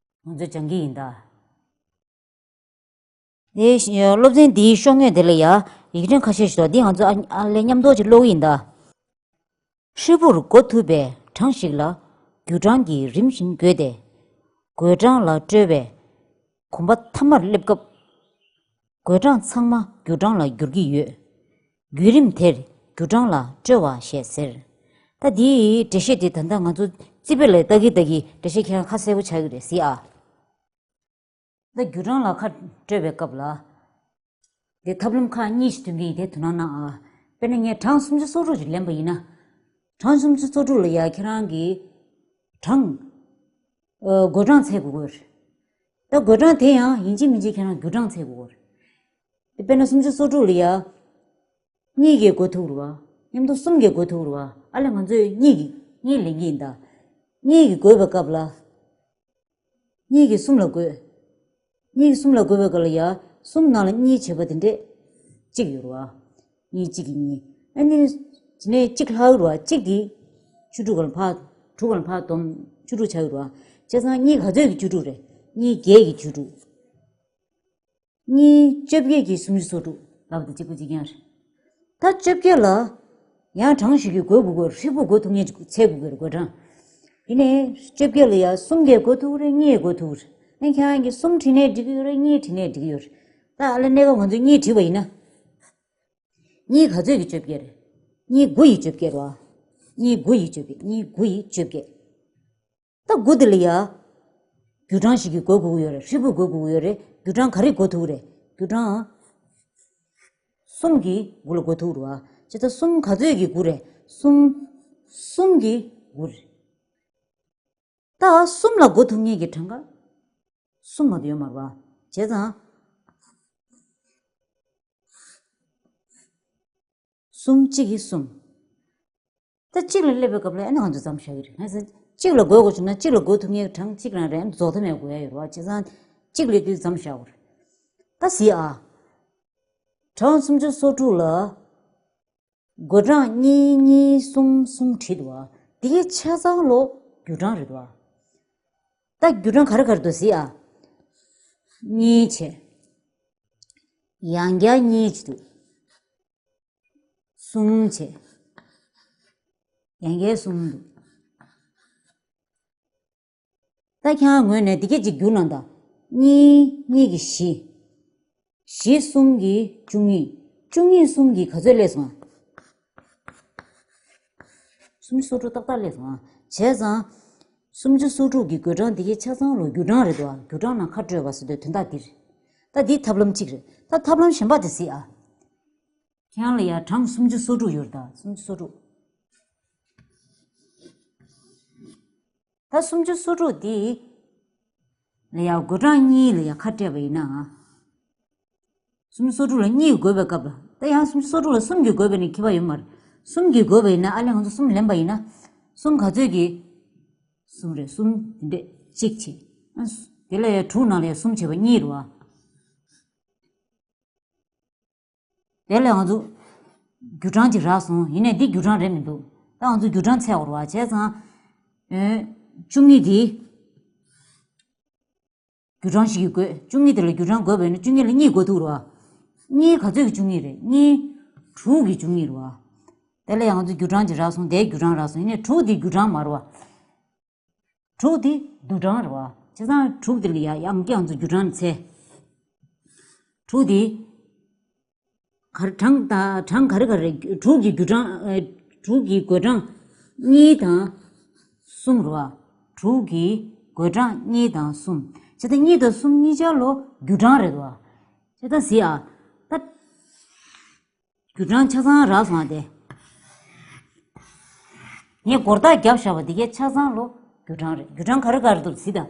ང་ཚོས་སྦྱང་གི་ཡིན་ད། དེ་སློབ་ཚན་འདིའི་ཤོག་ངོས་དེ་ལ་ཡ་ཡིག་ཕྲེང་ཁ་ཤས་ཤིག་འདུག་འདི་ང་ཚོ་ཨ་ཨ་ལས་མཉམ་དུ་ཅིག་ཀློག་གི་ཡིན་ད། ཧྲིལ་པོར་བགོ་ཐུབ་པའི་གྲངས་ཤིག་ལ་བརྒྱུད་གྲངས་ཀྱིས་རིམ་བཞིན་བགོས་ཏེ། བགོད་གྲངས་ལ་སྤྲོད་པའི་གོམ་པ་མཐའ་མར་སླེབས་སྐབས། བགོད་གྲངས་ཚང་མ་བརྒྱུད་གྲངས་ལ་འགྱུར་གྱི་ཡོད། བརྒྱུད་རིམ་དེར་བརྒྱུད་གྲངས་ལ་སྤྲོད་པ་ཞེས་ཟེར། ད་འདིའི་འགྲེལ་བཤད་དེ་ད་ལྟ་ང་ཚོ་རྩིས་དཔེ་ལ་ལྟ་གི་ལྟ་གི་འགྲེལ་བཤད་ཁྱེད་རང་ཁ་གསལ་པོ་ཆགས་ཀྱི་རེད་གཟིགས་ཨ། ད་བརྒྱུད་གྲངས་ལ་ཁ་སྤྲོད་པའི་སྐབས་ལ། དེ་ཐབས་ལམ་ཁག་གཉིས་ཤིག་སྟོན་གྱི་ཡིན། དེ་དོ་སྣང་གནང་ཨ། དཔེར་ན་ངས་གྲངས་སུམ་ཅུ་སོ་དྲུག་ཅིག་ལེན་པ་ཡིན་ན། གྲངས་སུམ་ཅུ་སོ་དྲུག་ལ་ཡ་ཁྱེད་རང་གིས་གྲངས། ཨ། བགོད་གྲངས་འཚོལ་དགོས་ཀྱི་ཡོད་རེད། ད་བགོད་གྲངས་དེ་ཡང་ཡིན་གཅིག་མིན་གཅིག་ཁྱེད་རང་བརྒྱུད་གྲངས་འཚོལ་དགོས་ཀྱི་ཡོད་རེད། དེ་དཔེར་ན་སུམ་ཅུ་སོ་དྲུག་ལ་ཡ། གཉིས་ཀྱིས་བགོ་ཐུབ་རེད་བ། མཉམ་དུ་གསུམ་གྱིས་བགོ་ཐུབ་རེད་བ། ཨ་ལས་ང་ཚོས་གཉིས་ཀྱིས་གཉིས་ལེན་གྱི་ཡིན་ད། གཉིས་ཀྱིས་བགོས་པའི་སྐབས་ལ། གཉིས་ཀྱིས་གསུམ་ལ་བགོས། གཉིས་ཀྱིས་གསུམ་ལ་བགོས་པའི་སྐབས་ལ་ཡ། གསུམ་ནང་ལ་གཉིས་བྱས་པ་དེ་འདྲས་གཅིག་ཡོད་རེད་བ། གཉིས་གཅིག་གིས་གཉིས། ཨ་ནི། དེ་ནས་གཅིག་ལྷག་རེད་བ། གཅིག་གིས་བཅུ་དྲུག་ལ་ཕར། དྲུག་ལ་ཕར་བསྡོམས་བཅུ་དྲུག་ཆགས་ཡོད་རེད་བ། བྱས་ཙང་གཉིས་ག་ཚོད་ཀྱི་བཅུ་དྲུག་རེད། གཉིས་བརྒྱད་ཀྱི་བཅུ་དྲུག་གཉིས་བཅོ་བརྒྱད་ཀྱི་སུམ་ཅུ་སོ་དྲུག་ལབ་དེ་གཅིག་པ་གཅིག་རྐྱང་རེད། ད་བཅོ་བརྒྱད་ལ་ཡང་གྲངས་ཤིག་གིས་བགོ་དགོས་ཀྱི་ཡོད་རེད། ཧྲིལ་པོ་བགོ་ཐུབ་མཁན་ཅིག་འཚོལ་དགོས་ཀྱི་ཡོད་རེད། བགོ་གྲངས། དེ་ནས་བཅོ་བརྒྱད་ལ་ཡང་གསུམ་གྱིས་བགོ་ཐུབ་ཀྱི་རེད། གཉིས་བགོ་ཐུབ་ཀྱི་རེད། ཨ་ནི་ཁྱེད་རང་གིས་གསུམ་བྲིས་ནའི་འགྲིག་གི་ཡོད་རེད། གཉིས་བྲིས་ནའི་འགྲིག་གི་ཡོད་རེད། ད་ཨ་ལས་གནས་སྐབས་ང་ཚོས་གཉིས་བྲིས་པ་ཡིན་ན། གཉིས་ག་ཚོད་ཀྱི་བཅོ་བརྒྱད་རེད། གཉིས་དགུ་ཡི་བཅོ་བརྒྱད་རེད་བ། གཉིས་དགུ་ཡི་བཅོ་བརྒྱད། གཉིས་དགུ་ཡི་བཅོ་བརྒྱད། ད་དགུ་དེ་ལ་ཡ། རྒྱུ་གྲངས་ཤིག་གིས་བགོ་དགོས་ཀྱི་ཡོད་རེད། ཧྲིལ་པོ་བགོ་དགོས་ཀྱི་ཡོད་རེད། རྒྱུ་གྲངས་ག་རེ་བགོ་ཐུབ་ཀྱི་རེད། རྒྱུ་གྲངས་གསུམ་གྱིས་དགུ་ལ་བགོ་ཐུབ་ཀྱི་རེད་བ། བྱས་ཙང་གསུམ་ག་ཚོད་ཀྱིས་དགུ་རེད། གསུམ། གསུམ་གྱིས་དགུ་རེད། ད་གསུམ་ལ་བགོ་ཐུབ་མཁན་གྱི་གྲངས་ཀ་གསུམ་མ་གཏོགས་ཡོད་མ་རེད་བ། བྱས་ཙང་། གསུམ་གཅིག་གིས་གསུམ། ད་གཅིག་ལ་སླེབས་པའི་སྐབས་ལ་ཨ་ནི་ང་ཚོས་མཚམས་བཞག་གི་རེད། ང་ཚོས་གཅིག་ལ་བགོ་དགོས་བྱུང་ན་གཅིག་ལ་བགོ་ཐུབ་མཁན་གྱི་གྲངས་གཅིག་རང་རེད། རྫོགས་མཐའ་མེད་བགོ་ཡ་ཡོད་རེད་བ། བྱས་ཙང་གཅིག་ལ་དུས་མཚམས་བཞག་དགོས་རེད། ད་གཟིགས་ཨ། གྲངས་སུམ་ཅུ་སོ་དྲུག་ལ། བགོ་གྲངས་གཉིས་གཉིས་གསུམ་གསུམ་བྲིས་འདུག་བ། འདི་གའི་ཆ་ཚང་ལོ་རྒྱུ་གྲངས་རེད་འདུག་བ། ད་རྒྱུ་གྲངས་ག་རེ་ག་རེ་འདུག་གཟིགས་ཨ། གཉིས་བྱས། ཡང་བསྐྱར་གཉིས་བྱས་འདུག་གསུམ་བྱས། ཡང་བསྐྱར་གསུམ་འདུག་ད་ཁྱེད་རང་ངོས་ནས་འདི་སྐད་ཅིག་བསྒྱུར་གནང་དང་། གཉིས་གཉིས་ཀྱིས་བཞི། བཞི་གསུམ་གྱིས་བཅུ་གཉིས། བཅུ་གཉིས་གསུམ་གྱིས་ག་ཚོད་སླེབས་སོང་ཨ། སུམ་ཅུ་སོ་དྲུག་ཏག་ཏག་སླེབས་སོང་ཨ། བྱས་ཙང་། སུམ་ཅུ་སོ་དྲུག་གི་བགོད་གྲངས་འདི་གའི་ཆ་ཚང་ལོ་རྒྱུ་གྲངས་རེད་འདུག་ཨ། རྒྱུ་གྲངས་ནང་ཁ་སྤྲོད་པ་ཟེར་དུས་དོན་དག་འདི་རེད། ད་འདི་ཐབས་ལམ་གཅིག་རེད། ད་ཐབས་ལམ་གཞན་པ་དེ་གཟིགས་ཨ། ཁྱེད་རང་ལ་ཡ་གྲངས་སུམ་ཅུ་སོ་དྲུག་ཡོད་རེད་ད། སུམ་ཅུ་སོ་དྲུག་ད་སུམ་ཅུ་སོ་དྲུག་འདི་ལ་ཡ་བགོད་གྲངས་གཉིས་ལ་ཡ་ཁ་སྤྲད་པ་ཡིན་ན། སུམ་ཅུ་སོ་དྲུག་ལ་གཉིས་བགོས་པའི་སྐབས་ལ། ད་ཡང་སུམ་ཅུ་སོ་དྲུག་ལ་གསུམ་གྱིས་བགོས་པ་ཡིན་ན་ཁྱད་པར་ཡོད་མ་རེད། གསུམ་གྱིས་བགོས་པ་ཡིན་ན་ཨ་ལས་ང་ཚོ་གསུམ་ལེན་པ་ཡིན་ན། གསུམ་ག་ཚོད་ཀྱིས། གསུམ་རེད། གསུམ་འདི་འདྲས་གཅིག་བྱས། ཨ། དེ་ལ་ཡ་དྲུག་ནང་ལ་ཡ་གསུམ་བྱས་པ་གཉིས་རེད་བ། དེ་ལས་ང་ཚོ་རྒྱུ་གྲངས་ཅིག་རག་སོང་། ཡིན་ནའི་འདི་རྒྱུ་གྲངས་རེད་མི་འདུག་ད་ང་ཚོ་རྒྱུ་གྲངས་འཚོལ་དགོས་རེད་བ། བྱས་ཙང་། ཨེ། བཅུ་གཉིས་འདི་རྒྱུ་གྲངས་ཤིག་གིས་བགོས། བཅུ་གཉིས་དེ་ལ་རྒྱུ་གྲངས་བགོས་པ་ཡིན་ན་བཅུ་གཉིས་ལ་གཉིས་བགོ་ཐུབ་རེད་བ། གཉིས་ག་ཚོད་ཀྱི་བཅུ་གཉིས་རེད། གཉིས། དྲུག་གི་བཅུ་གཉིས་རེད་བ། དེ་ལས་ང་ཚོ་རྒྱུ་གྲངས་ཅིག་རག་སོང་། དེའི་རྒྱུ་གྲངས་རག་སོང་། ཡིན་ནའི་དྲུག་འདི་རྒྱུ་གྲངས་མ་རེད་བ། དྲུག་དེ་བསྡུས་གྲངས་རེད་བ། བྱས་ཙང་དྲུག་དེ་ལ་ཡ་ཡང་བསྐྱར་ང་ཚོ་རྒྱུ་གྲངས་འཚོལ། དྲུག་དེ་ག་རེ་གྲངས་ད་གྲངས་ག་རེ་ག་རེ་དྲུག་གི་རྒྱུ་གྲངས་ཨེ། དྲུག་གི་བགོད་གྲངས་གཉིས་དང་གསུམ་རེད་བ། དྲུག་གི་བགོད་གྲངས་གཉིས་དང་གསུམ། བྱས་ཙང་གཉིས་དང་གསུམ་གཉིས་ཆར་ལོ་རྒྱུ་གྲངས་རེད་བ། བྱས་ཙང་གཟིགས་ཨ། ད། རྒྱུ་གྲངས་ཆ་ཚང་རག་སོང་ཨ་དེ། ངས་སྒོར་རྟགས་བརྒྱབ་བཞག་པ་འདི་གའི་ཆ་ཚང་ལོ་རྒྱུ་གྲངས་རེད། རྒྱུ་གྲངས་ག་རེ་ག་རེ་འདུག་གཟིགས་དང་།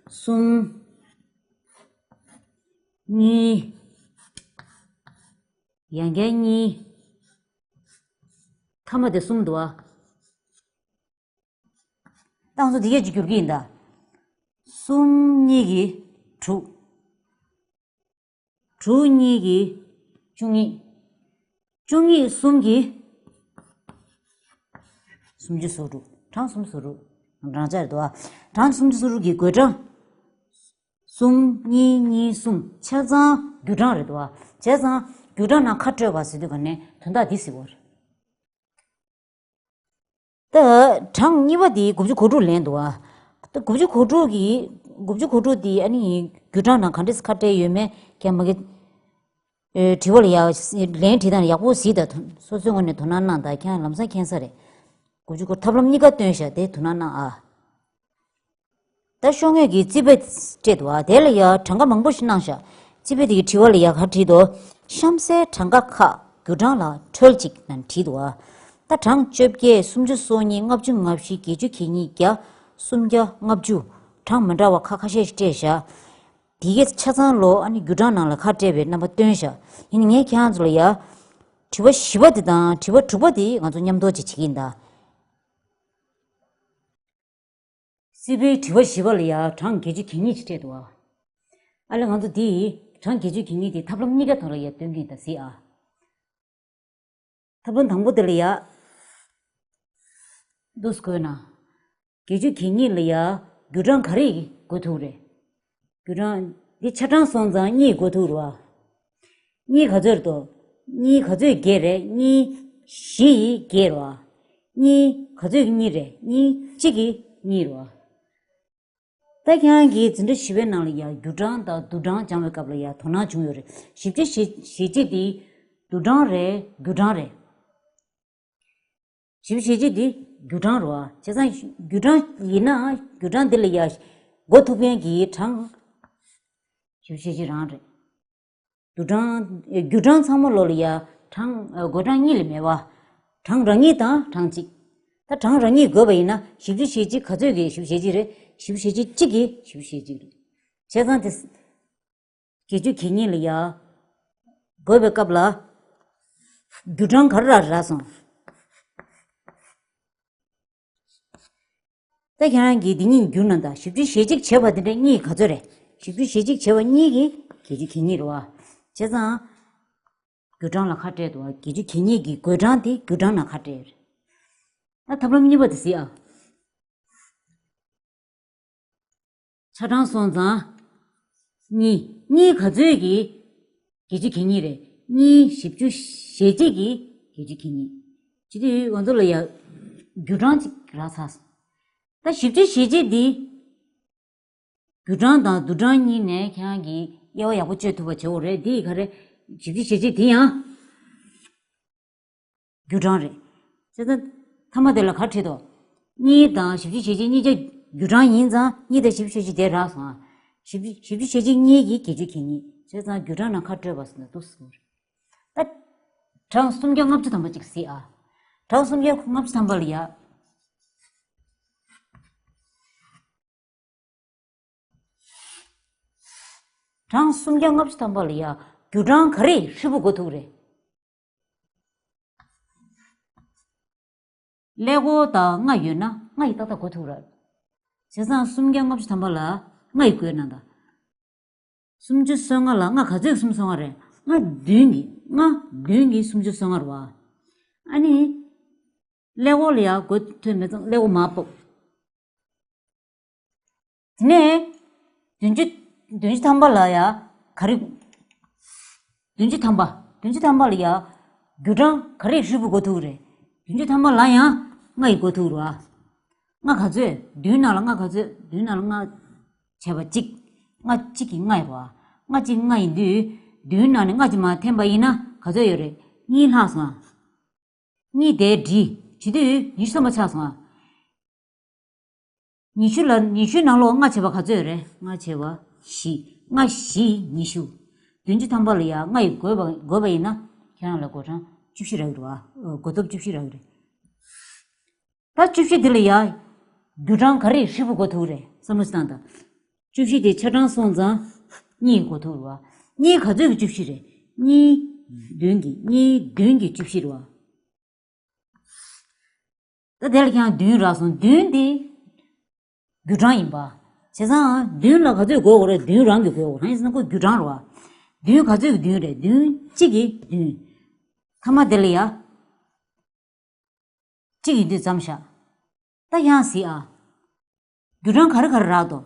གསུམ། གཉིས། ཡང་བསྐྱར་གཉིས། མཐའ་མ་དེ་གསུམ་འདུག་ཨ། ད་ང་ཚོ་འདི་སྐད་ཅིག་བསྒྱུར་གྱི་ཡིན་ད། གསུམ་གཉིས་ཀྱིས་དྲུག་དྲུག་གཉིས་ཀྱིས་བཅུ་གཉིས། བཅུ་གཉིས་གསུམ་གྱིས་སུམ་ཅུ་སོ་དྲུག་གྲངས་སུམ་ཅུ་སོ་དྲུག་གྲངས་ཆ་རེད་དོ། གྲངས་སུམ་ཅུ་སོ་དྲུག་གི་བགོད་གྲངས་གསུམ་གཉིས་གཉིས་གསུམ་ཆ་ཚང་རྒྱུ་གྲངས་རེད་དོ། བྱས་ཙང་རྒྱུ་གྲངས་ནང་ཁ་སྤྲོད་པ་ཟེར་དུས་ག་ནས་དོན་དག་འདི་ཟེར་བ་རེད། ད་གྲངས་གཉིས་པ་དེ་དགུ་བཅུ་གོ་དྲུག་ལེན་འདུག་ཨ། ད་དགུ་བཅུ་གོ་དྲུག་གི་དགུ་བཅུ་གོ་དྲུག་དེ་ཨ་ནི་རྒྱུ་གྲངས་ནང་ག་འདྲས་ཁ་སྤྲད་ཡོད་མེད་ཀྱང་མ་གི། ཨེ། དྲི་བ་ལ་ཡ་ལན་བྲིས་དང་ཡག་པོ་གཟིགས་དང་། སོ་སོའི་ངོས་ནས་དོ་སྣང་གནང་དང་། ཁྱེད་རང་ལམ་སང་མཁྱེན་ས་རེད། དགུ་བཅུ་གོ་ཐབས་ལམ་གཉིས་ཀ་སྟོན་ཤག་དེ་དོ་སྣང་གནང་ཨ། ད་ཤོག་ངོས་ཀྱི་རྩིས་དཔེ་སྤྲད་འདུག་ཨ། དེ་ལ་ཡ་གྲངས་ཀ་མང་པོ་ཞིག་གནང་ཤག་རྩིས་དཔེ་དེ་གི་དྲི་བ་ལ་ཡ་ག་བྲིས་འདུག་གཤམ་གསལ་གྲངས་ཀ་ཁག་རྒྱུ་གྲངས་ལ་འཕྲོལ་ཅིག་ནང་བྲིས་འདུག་ཨ། ད་གྲངས་བཅོ་བརྒྱད། སུམ་ཅུ་སོ་གཉིས། ལྔ་བཅུ་ང་བཞི། བརྒྱད་ཅུ་གྱ་གཉིས། བརྒྱ། སུམ་བརྒྱ། ལྔ་བཅུ། གྲངས་མི་འདྲ་བ་ཁག་ཁ་ཤས་ཤིག་སྤྲད་ཤག་དེ་གའི་ཆ་ཚང་ལོ་ཨ་ནི་རྒྱུ་གྲངས་ནང་ལ་ཁ་སྤྲད་པའི་རྣམ་པ་སྟོན་ཤག་ཡིན་ནའི་ངས་ཁྱེད་རང་ཚོ་ལ་ཡ། དྲི་བ་བཞི་པ་དེ་དང་དྲི་བ་དྲུག་པ་དེ་ང་ཚོ་མཉམ་དུ་ཅིག་བྱེད་ཀྱི་ཡིན་ད། རྩིས་དཔེའི་དྲི་བ་བཞི་པ་ལ་ཡ་གྲངས་བརྒྱད་ཅུ་གྱ་གཉིས་ཅིག་སྤྲད་འདུག་ཨ། ཨ་ལས་ང་ཚོ་འདི་གྲངས་བརྒྱད་ཅུ་གྱ་གཉིས་དེ་ཐབས་ལམ་གཉིས་ཀ་ཐོག་ལ་ཡ་སྟོན་གྱི་ཡིན་ད་གཟིགས་ཨ། ཐབས་ལམ་དང་པོ་དེ་ལ་ཡ། འདུག་སེ་བཀོད་ན། བརྒྱད་ཅུ་གྱ་གཉིས་ལ་ཡ་རྒྱུ་གྲངས་ག་རེ་བགོ་ཐུབ་རེད། རྒྱུ་གྲངས་འདི་ཆ་གྲངས་སོང་ཙང་གཉིས་བགོ་ཐུབ་རེད་བ། གཉིས་ག་ཚོད་རེད་དོ། གཉིས་ག་ཚོད་བརྒྱད་རེད། གཉིས་བཞི་ཡིས་བརྒྱད་རེད་བ། གཉིས་ག་ཚོད་ཀྱི་གཉིས་རེད། གཉིས་གཅིག་གི་གཉིས་རེད་བ། ད་ཁྱེད་རང་གིས་འཛིན་གྲྭ་བཞི་པའི་ནང་ལ་ཡ་རྒྱུ་གྲངས་དང་བསྡུར་གྲངས་སྦྱང་བའི་སྐབས་ལ་ཡ་དོ་སྣང་བྱུང་ཡོད་རེད། བཞི་བཅུ་ཞེ་གཅིག་དེ་བསྡུར་གྲངས་རེད། རྒྱུ་གྲངས་རེད། བཞི་བཅུ་ཞེ་གཅིག་དེ་རྒྱུ་གྲངས་རེད་བ། བྱས་ཙང་རྒྱུ་གྲངས་ཡིན་ན་རྒྱུ་གྲངས་འདི་ལ་ཡ་འགོད་ཐུབ་མཁན་གྱི་གྲངས་བཞི་བཅུ་ཞེ་གཅིག་རང་རེད། བསྡུར་གྲངས་རྒྱུ་གྲངས་ཚང་མ་ལོ་ལ་ཡ་གྲངས་བགོད་གྲངས་གཉིས་ལས་མེད་བ། གྲངས་རང་ཉིད་དང་གྲངས་གཅིག་ད་གྲངས་རང་ཉིད་བགོས་པ་ཡིན་ན་བཞི་བཅུ་ཞེ་གཅིག་ག་ཚོད་ཀྱི་བཞི་བཅུ་ཞེ་གཅིག་རེད། བཞི་བཅུ་ཞེ་གཅིག་གཅིག་གི་བཞི་བཅུ་ཞེ་གཅིག་རེད། བྱས་ཙང་དེ་བརྒྱད་ཅུ་གྱ་གཉིས་ལ་ཡ་བགོས་པའི་སྐབས་ལ་རྒྱུ་གྲངས་ག་རེ་རག་རག་སོང་། ད་ཁྱེད་རང་གིས་འདི་གཉིས་བསྒྱུར་ན་ད་བཞི་བཅུ་ཞེ་གཅིག་བྱས་པ་དེ་འདྲ་གཉིས་ག་ཚོད་རེད། བཞི་བཅུ་ཞེ་གཅིག་བྱས་པ་གཉིས་ཀྱིས་བརྒྱད་ཅུ་གྱ་གཉིས་རེད་བ། བྱས་ཙང་རྒྱུ་གྲངས་ལ་ཁ་སྤྲད་འདུག་བ། བརྒྱད་ཅུ་གྱ་གཉིས་ཀྱི་བགོད་གྲངས་དེ་རྒྱུ་གྲངས་ལ་ཁ་སྤྲད་རེད། ད་ཐབས་ལམ་གཉིས་པ་དེ་གཟིགས་ཨ། ཆ་གྲངས་སོང་ཙང་། གཉིས། གཉིས་ག་ཚོད་ཀྱི་བརྒྱད་ཅུ་གྱ་གཉིས་རེད། གཉིས་བཞི་བཅུ་ཞེ་གཅིག་གི་བརྒྱད་ཅུ་གྱ་གཉིས། བྱས་དུས་ང་ཚོ་ལ་ཡ་རྒྱུ་གྲངས་གཅིག་རག་ཚར་སོང་། ད་བཞི་བཅུ་ཞེ་གཅིག་འདི་རྒྱུ་གྲངས་དང་བསྡུར་གྲངས་གཉིས་ནས་ཁྱེད་རང་གིས་དབྱེ་བ་ཡག་པོ་དཔྱད་ཐུབ་པ་བྱེད་དགོས་རེད། འདི་ཡི་ག་རེ། བཞི་བཅུ་ཞེ་གཅིག་འདི་ཡང་རྒྱུ་གྲངས་རེད། བྱས་ཙང་མཐའ་མ་དེ་ལ་ག་རེ་བྲིས་འདུག་གཉིས་དང་བཞི་བཅུ་ཞེ་གཅིག་གཉིས་ཀ་རྒྱུ་གྲངས་ཡིན་ཙང་གཉིས་དང་བཞི་བཅུ་ཞེ་གཅིག་དེ་རག་སོང་ཨ། བཞི་བཅུ་བཞི་བཅུ་ཞེ་གཅིག་གཉིས་ཀྱི་བརྒྱད་ཅུ་གྱ་གཉིས། བྱས་ཙང་རྒྱུ་གྲངས་ནང་ཁ་སྤྲོད་པ་སོང་ན་འདུག་སེ་རེད། ད་གྲངས་སུམ་བརྒྱ་ལྔ་བཅུ་ཐམ་པ་གཅིག་གཟིགས་ཨ། གྲངས་སུམ་བརྒྱ་ལྔ་བཅུ་ཐམ་པ་ལ་ཡ། གྲངས་སུམ་བརྒྱ་ལྔ་བཅུ་ཐམ་པ་ལ་ཡ་རྒྱུ་གྲངས་ག་རེ་ཧྲིལ་པོ་བགོ་ཐུབ་རེད། ཀླད་ཀོར་དང་ལྔ་ཡོད་ན་ལྔ་ཡིས་ཏག་ཏག་བགོ་ཐུབ་རེད། བྱས་ཙང་སུམ་བརྒྱ་ལྔ་བཅུ་ཐམ་པ་ལ་ལྔ་ཡིས་བགོས་ན་ད། སུམ་ཅུ་སོ་ལྔ་ལ་ལྔ་ག་ཚོད་སུམ་ཅུ་སོ་ལྔ་རེད། ལྔ་བདུན་གྱིས་ལྔ་བདུན་གྱིས་སུམ་ཅུ་སོ་ལྔ་རེད་བ། ཨ་ནི། ཀླད་ཀོར་ལ་ཡ་བགོ་ཐུབ་མེད་ཙང་ཀླད་ཀོར་མར་ཕབ། དེ་ནས་བདུན་ཅུ། བདུན་ཅུ་ཐམ་པ་ལ་ཡ་ག་རེ། བདུན་ཅུ་ཐམ་པ། བདུན་ཅུ་ཐམ་པ་ལ་ཡ་རྒྱུ་གྲངས་ག་རེ་ཧྲིལ་པོ་བགོ་ཐུབ་རེད། བདུན་ཅུ་ཐམ་པ་ལ་ཡང་ལྔ་ཡིས་བགོ་ཐུབ་རེད་བ། ལྔ་ག་ཚོད། བདུན་ནང་ལ་ལྔ་ག་ཚོད། བདུན་ནང་ལ་ལྔ་བྱས་པ་གཅིག་ལྔ་གཅིག་གི་ལྔ་ཡིན་རེད་བ། ལྔ་གཅིག་ལྔ་ཡིན་དུས་བདུན་ནང་ནས་ལྔ་གཅིག་མར་འཐེན་པ་ཡིན་ན་ག་ཚོད་ཡོད་རེད། གཉིས་ལྷག་སོང་ཨ། གཉིས་དེ་བྲིས། བྱེད་དུས་ཉི་ཤུ་ཐམ་པ་ཆགས་སོང་ཨ། ཉི་ཤུ་ལ་ཉི་ཤུའི་ནང་ལོགས་ལྔ་བྱས་པ་ག་ཚོད་རེད། ལྔ་བྱས་པ་བཞི། ལྔ་བཞི་ཉི་ཤུ། བདུན་ཅུ་ཐམ་པ་ལ་ཡ་ལྔ་ཡིས་བགོས་པ་བགོས་པ་ཡིན་ན་ཁྱེད་རང་ལ་བགོ་གྲངས་བཅུ་བཞི་རག་གི་རེད་བ། བགོ་ཐོབ་བཅུ་བཞི་རག་གི་རེད། ད་བཅུ་བཞི་འདི་ལ་ཡ་རྒྱུ་གྲངས་ག་རེ་ཧྲིལ་པོ་བགོ་ཐུབ་རེད། བསམ་བློ་ཞིག་བཏང་དང་། བཅུ་བཞི་དེ་ཆ་གྲངས་སོང་ཙང་གཉིས་བགོ་ཐུབ་རེད་བ། གཉིས་ག་ཚོད་ཀྱི་བཅུ་བཞི་རེད། གཉིས་བདུན་གྱི་གཉིས་བདུན་གྱི་བཅུ་བཞི་རེད་བ། ད་དེ་ལ་ཀྱང་བདུན་རག་སོང་། བདུན་དེ་རྒྱུ་གྲངས་ཡིན་པ། བྱས་ཙང་བདུན་ལ་ག་ཚོད་བགོ་དགོས་རེད། བདུན་རང་གིས་བགོ་དགོས། གང་ཡིན་ཟེར་ན་ཁོ་རྒྱུ་གྲངས་རེད་བ། བདུན་ག་ཚོད་ཀྱི་བདུན་རེད། བདུན་གཅིག་གི་བདུན། ཐ་མ་དེ་ལ་ཡ། གཅིག་ཡིན་དུས་མཚམས་བཞག་ད་ཡང་གཟིགས་ཨ། རྒྱུ་གྲངས་ག་རེ་ག་རེ་རག་འདུག་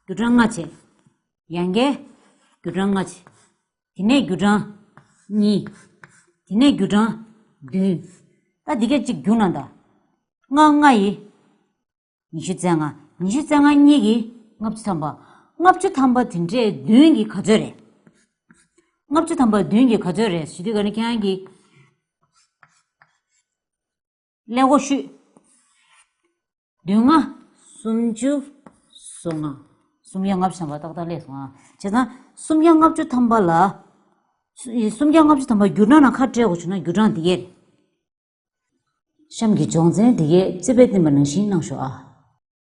རྒྱུ་གྲངས་ལྔ་བྱས། ཡང་བསྐྱར་རྒྱུ་གྲངས་ལྔ་བྱས། དེ་ནས་རྒྱུ་གྲངས་གཉིས། དེ་ནས་རྒྱུ་གྲངས་བདུན། ད་འདི་ག་གཅིག་བསྒྱུར་ན་ད། ལྔ་ལྔ་ཡིས་ཉི་ཤུ་རྩ་ལྔ། ཉི་ཤུ་རྩ་ལྔ་གཉིས་ཀྱིས་ལྔ་བཅུ་ཐམ་པ། ལྔ་བཅུ་ཐམ་པ་དེ་འདྲས་བདུན་གྱིས་ག་ཚོད་རེད། ལྔ་བཅུ་ཐམ་པ་བདུན་གྱིས་ག་ཚོད་རེད་ཞུ་དུས་ག་ནས་ཁྱེད་རང་གིས། ཀླད་ཀོར་བཤུས། བདུན་ལྔ་སུམ་ཅུ་སོ་ལྔ། སུམ་བརྒྱ་ལྔ་བཅུ་ཐམ་པ་ཏག་ཏག་སླེབས་སོང་ཨ། བྱས་ཙང་སུམ་བརྒྱ་ལྔ་བཅུ་ཐམ་པ་ལ། སུམ་བརྒྱ་ལྔ་བཅུ་ཐམ་པ་རྒྱུ་གྲངས་ནང་ཁ་སྤྲད་དགོས་བྱུང་ན་རྒྱུ་གྲངས་འདི་གས་རེད། གཤམ་གྱི་སྦྱོང་ཚན་འདི་གས་རྩིས་པས་བསྟན་པ་ནང་བཞིན་གནང་ཤོག་ཨ།